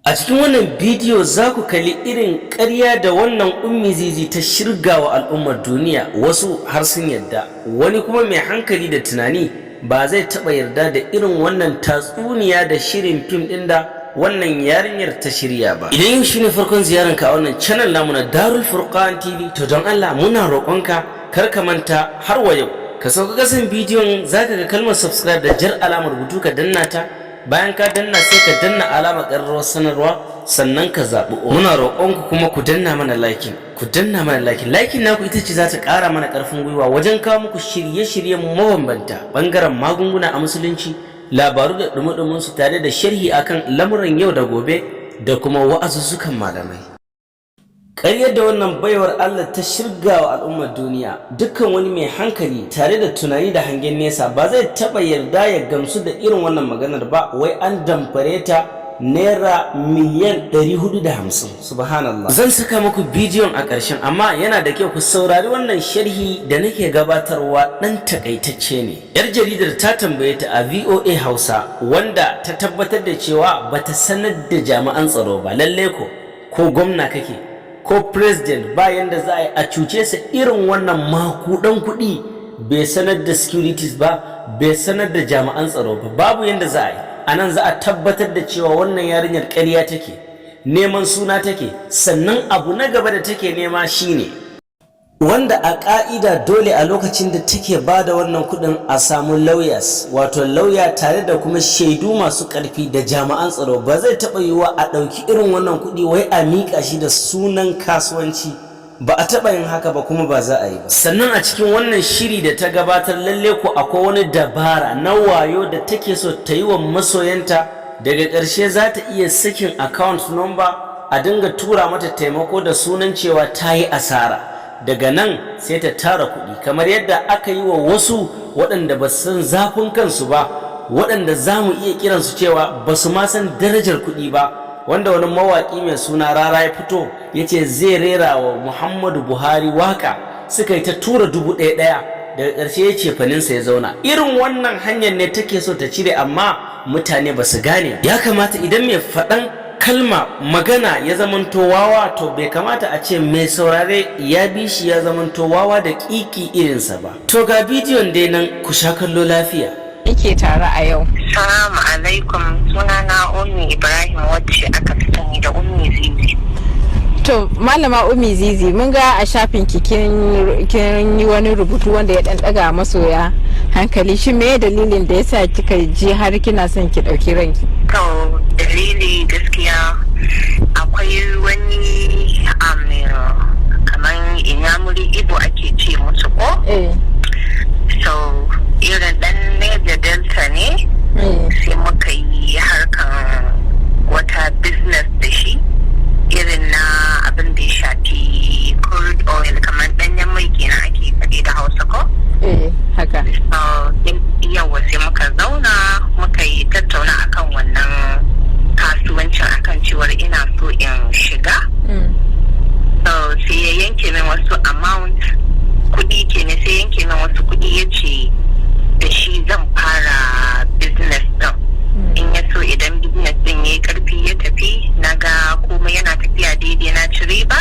A cikin wannan bidiyo za ku kalli irin ƙarya da wannan Ummi Zizi ta shirga wa al'ummar duniya. Wasu har sun yarda, wani kuma mai hankali da tunani ba zai taɓa yarda da irin wannan tatsuniya da shirin fim ɗin da wannan yarinyar ta shirya ba. Idan yau shine farkon ziyaranka a wannan channel namu na Darul Furqan TV, to don Allah muna roƙonka, kar ka manta, har wa yau ka sauka kasan bidiyon, zaka ga kalmar subscribe da jar alamar rubutu, ka danna ta. Bayan ka danna, sai ka danna alamar ƙararrawar sanarwa, sannan ka zaɓi. Muna roƙonku kuma ku danna mana liking, ku danna mana liking. Liking naku ita ce za ta ƙara mana ƙarfin gwiwa wajen kawo muku shirye-shiryen mabambanta, ɓangaren magunguna a musulunci, labaru da ɗumi su, tare da sharhi akan lamuran yau da gobe, da kuma wa'azuzzukan malamai. Ƙaryar da wannan baiwar Allah ta shirga wa al'ummar duniya, dukkan wani mai hankali tare da tunani da hangen nesa ba zai taɓa yarda ya gamsu da irin wannan maganar ba, wai an damfare ta naira miliyan 450. Subhanallah! Zan saka muku bidiyon a ƙarshen, amma yana da kyau ku saurari wannan sharhi da nake gabatarwa, ɗan takaitacce ne. Yar jaridar ta tambaye ta a VOA Hausa, wanda ta tabbatar da cewa bata sanar da jami'an tsaro ba. Lalle ko gwamna kake ko president, ba yanda za a yi a cuce sa irin wannan makudan kuɗi bai sanar da securities ba, bai sanar da jami'an tsaro ba. Babu yanda za a yi. A nan za a tabbatar da cewa wannan yarinyar ƙarya take, neman suna take. Sannan abu na gaba da take nema shine wanda a ƙa'ida dole a lokacin da take ba da wannan kuɗin a samu lawyers, wato lauya, tare da kuma shaidu masu ƙarfi da jami'an tsaro. Ba zai taɓa yiwuwa a ɗauki irin wannan kuɗi wai a miƙa shi da sunan kasuwanci ba. A taɓa yin haka ba, kuma ba za a yi ba. Sannan a cikin wannan shiri da ta gabatar, lalle ko akwai wani dabara na wayo da take so ta yi wa masoyanta. Daga ƙarshe za ta iya sakin account number a dinga tura mata taimako da sunan cewa ta yi asara. Daga nan sai ta tara kuɗi, kamar yadda aka yi wa wasu waɗanda ba san zafin kansu ba, waɗanda za mu iya kiransu cewa ba su ma san darajar kuɗi ba, wanda wani mawaƙi mai suna Rara ya fito ya ce zai rera wa Muhammadu Buhari waka, suka yi ta tura 1000 ɗaya. Daga ƙarshe ya ce faninsa ya zauna. Irin wannan hanyar ne take so ta cire, amma mutane ba su gane. Ya kamata idan mai faɗan kalma magana ya zamanto wawa, to bai kamata a ce mai saurare ya bi shi ya zamanto wawa da ƙiƙi irinsa ba. To, ga bidiyon dai nan, ku sha kallo lafiya. Muke tare a yau. Salamu alaikum, sunana Ummi Ibrahim, wacce aka fi sani da Ummi Zizi. To, Malama Ummi Zizi, mun ga a shafin ki kin yi wani rubutu wanda ya dan daga masoya hankali. Shin me dalilin da yasa kika ji har kina son ki dauki ranki? To, dalili gaskiya akwai wani kamar Inyamuri, Ibo ake ce musu ko? Eh. So irin dan Neja Delta ne, sai muka yi harkan wata business da shi, irin na abin da ya shafi crude oil, kamar danyen mai kenan ake faɗi da Hausa ko? Eh, haka. Yawa, sai muka zauna muka yi tattauna akan wannan kasuwancin, akan cewar ina so in shiga. So sai ya yanke min wasu amount, kuɗi kenan, sai yanke min wasu kuɗi, ya ce da shi zan fara business ɗin. In ya so idan business ɗin ya yi ƙarfi, ya tafi, na ga komai yana tafiya daidai, na ci riba,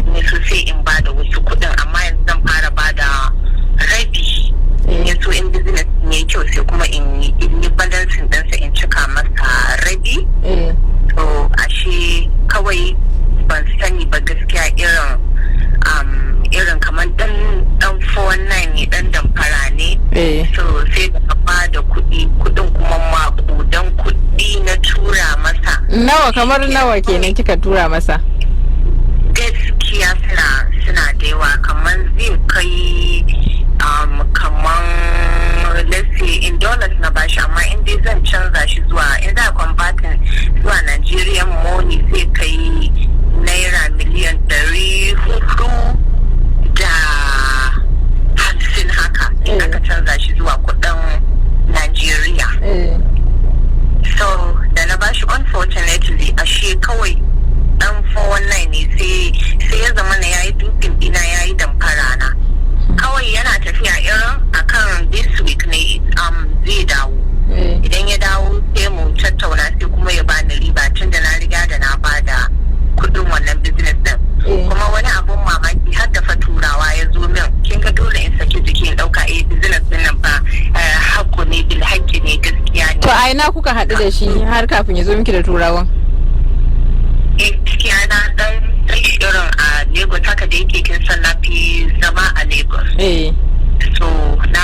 in ya so sai in ba da wasu kuɗin, amma yanzu zan fara ba da rabi. In ya so in business ɗin ya yi kyau, sai kuma in yi balancing ɗinsa, in cika masa rabi. To, ashe kawai ban sani ba gaskiya, irin kamar dan 419 ne, dan damfara ne. So sai da na ba da kuɗi, kuɗin kuma maƙudan kuɗi na tura masa. Nawa, kamar nawa kenan kika tura masa? Gaskiya suna da yawa, kamar zai kai kamar, let's say in dollars na bashi, amma in dai zan canza shi zuwa, in za a converting zuwa Nigerian money, zai kai naira miliyan 450 haka, in aka canza shi zuwa kudin Nigeria. So da na bashi, unfortunately ashe kawai dan 419 ne. Sai ya zama na yayi duping dina, yayi damfara na. Kawai yana tafiya irin akan this week ne zai dawo. Idan ya dawo sai mu tattauna, sai kuma ya bani riba tun da na ina kuka haɗu da shi har kafin ya zo miki da turawan? Gaskiya na dan san shi irin a Lagos haka, da yake kin san na fi zama a Lagos. So na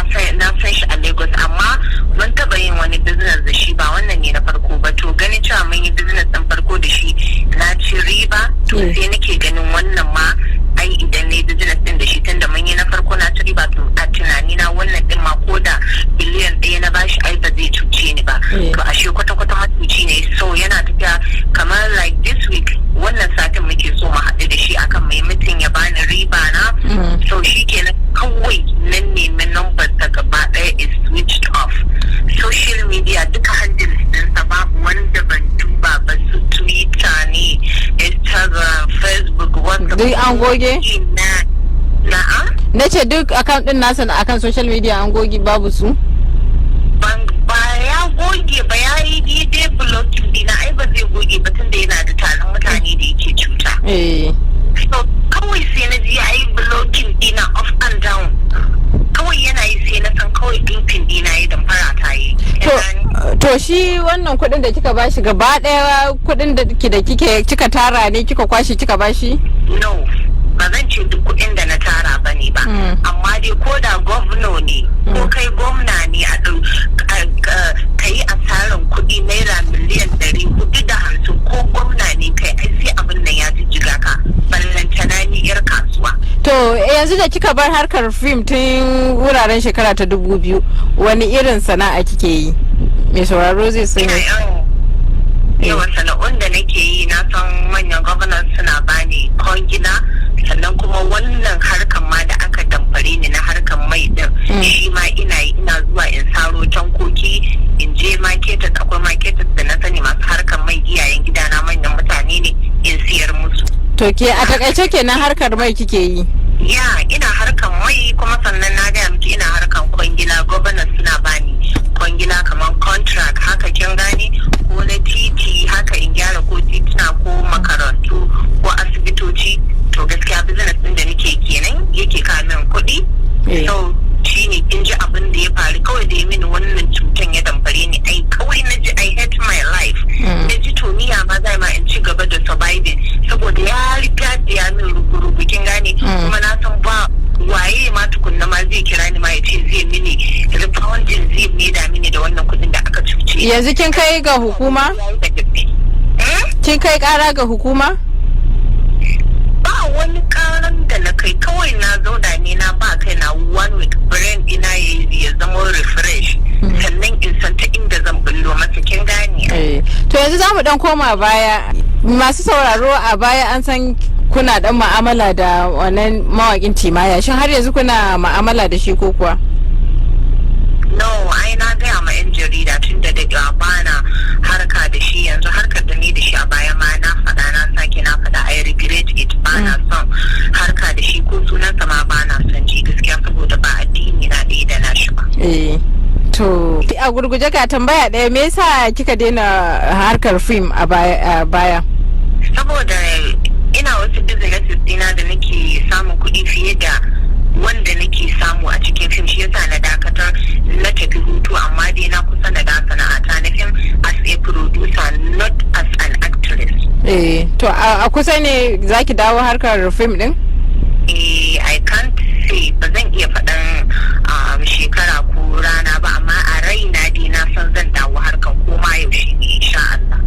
san shi a Lagos, amma mun taba yin wani business da shi, ba wannan ne na farko ba. To ganin cewa mun yi business din farko da shi, na ci riba, to sai nake ganin wannan ma ai idan ne business din da shi, tunda mun yi na farko na ci riba, to a tunani na wannan din ma ko da biliyan 1 na bashi ai ba zai cuce ni ba. To ashe kwata kwata matuci ne. So yana tafiya kamar like this week, wannan satin muke so mu haɗu da shi akan mai mutum ya bani riba na. So shi kenan, kawai nan nemi number ta gaba ɗaya is switched off. Social media duka handles ɗinsa babu wanda ban duba ba, su Twitter ne, Instagram, Facebook, WhatsApp. Duk an goge? Ina na'am? Na ce duk account din nasa na akan social media an goge, babu su? Ban ba ya goge ba, ya yi daidai blocking dina. Ai ba zai goge ba tunda yana da taron mutane da yake cuta. So kawai sai na ji ya yi blocking dina up and down. Kawai yana yi sai na san kawai dumping dina ya damfara ta yi. To shi wannan kuɗin da kika bashi gaba ɗaya, kuɗin da ki da kike kika tara ne kika kwashe kika bashi? No, ba zan ce duk kuɗin da na tara ba ne ba. Amma dai ko da gwamna ne, ko kai gwamna ne, a ka yi asaran kuɗi ₦450 miliyan, ko gwamna ne kai, ai sai abin nan ya jijjiga ka, ballantana ni yar kasuwa. To yanzu da kika bar harkar fim tun wuraren shekara ta 2000, wani irin sana'a kike yi? Mai sauraro zai Ina sani. Yawan yawan sana'un da nake yi, na san manyan gwamnan suna bani kwangila. Sannan kuma wannan harkan ma da aka damfare ni na harkan mai din, shi ma ina yi, ina zuwa in saro tankoki, in je marketers, akwai marketers da na sani masu harkan mai, iyayen gidana manyan mutane ne, in siyar musu. To ke a takaice kenan harkar mai kike yi? Ya, ina harkan mai, kuma sannan na gaya miki ina harkan kwangila. Gwamnati suna bani kwangila kamar contract haka, kin gane, ko na titi haka, in gyara ko tituna ko makarantu ko asibitoci. To gaskiya business din da nake kenan yake kawo min kuɗi. So shine kin ji abin da ya faru. Kawai da ya mini wannan cutan ya damfare ni, ai kawai na ji I hate my life. Na ji to ni ya ma zai ma in ci gaba da surviving, saboda ya riga da ya min rugu-rugu, kin gane. Kuma na san ba waye ma tukunna ma zai kira ni ma ya ce zai mini refunding, zai maida mini da wannan kuɗin da aka cuce ni. Yanzu kin kai ga hukuma? Da gaske. Hmm? Kin kai kara ga hukuma? Ba wani karan da na kai. Kawai na zauna ne na ba kai na one week, brain ina ya zama refresh, sannan in san ta inda zan bullo masa, kin gane. To yanzu za mu dan koma baya. Masu sauraro, a baya an san kuna dan ma'amala da wannan mawakin Timaya. Shin har yanzu kuna ma'amala da shi ko kuwa? No, ai na gaya ma 'yan jarida tun da daɗewa bana harka da shi yanzu. Harkar da ni da shi a baya ma na faɗa, na sake na faɗa, I regret it. Bana son harka da shi, ko sunansa ma bana son ji gaskiya, saboda ba addini na ɗaya da na shi ba. To a gurguje ka tambaya ɗaya, me yasa kika daina harkar fim a baya? A baya? Saboda ina wasu businesses dina da nake samun kuɗi fiye da wanda nake samu a cikin fim, shi yasa na dakatar, na tafi hutu. Amma dai na kusa na da sana'ata na fim as a producer, not as an actress. To a kusa ne zaki dawo harkar fim din? Eh, I can't say, ba zan iya faɗan shekara ko rana ba, amma a raina dai na san zan dawo harkan koma yaushe ne, insha Allah.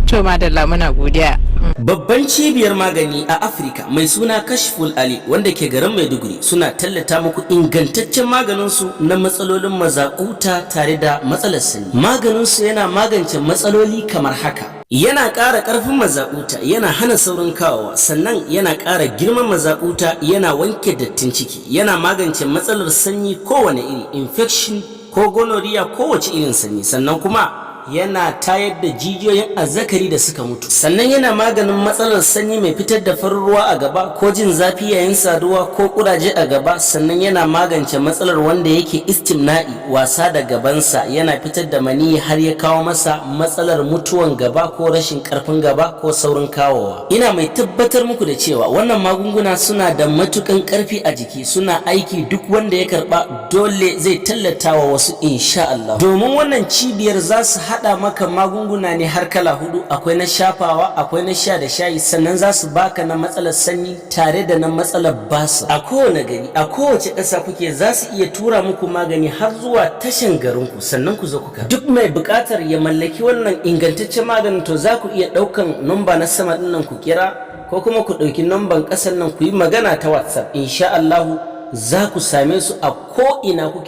To madalla, muna godiya. Babban cibiyar magani a Afirka mai suna Kashful Ali wanda ke garin Maiduguri suna tallata muku ingantaccen maganinsu na matsalolin mazakuta tare da matsalar sanyi. Maganinsu yana magance matsaloli kamar haka: yana ƙara ƙarfin mazakuta, yana hana saurin kawowa, sannan yana ƙara girman mazakuta, yana wanke dattin ciki, yana magance matsalar sanyi kowane iri, infection ko gonorrhea, kowace irin sanyi, sannan kuma yana tayar da jijiyoyin azzakari da suka mutu, sannan yana maganin matsalar sanyi mai fitar da farin ruwa a gaba, ko jin zafi yayin saduwa, ko kuraje a gaba, sannan yana magance matsalar wanda yake istimna'i, wasa da gabansa, yana fitar da maniyi har ya kawo masa matsalar mutuwan gaba ko rashin karfin gaba ko saurin kawowa. Ina mai tabbatar muku da cewa wannan magunguna suna da matukan karfi a jiki, suna aiki. Duk wanda ya karba dole zai tallata wa wasu insha Allah, domin wannan cibiyar za su haɗa Haɗa maka magunguna ne har kala hudu: akwai na shafawa, akwai na sha da shayi, sannan za su baka na matsalar sanyi tare da na matsalar basir. A kowane gari, a kowace ƙasa kuke, za su iya tura muku magani har zuwa tashan garinku, sannan ku zo ku karɓa. Duk mai buƙatar ya mallaki wannan ingantaccen maganin, to za ku iya ɗaukan namba na sama ɗin nan ku kira, ko kuma ku ɗauki namban ƙasar nan ku yi magana ta WhatsApp. Insha Allahu za ku same su a ko ina kuke.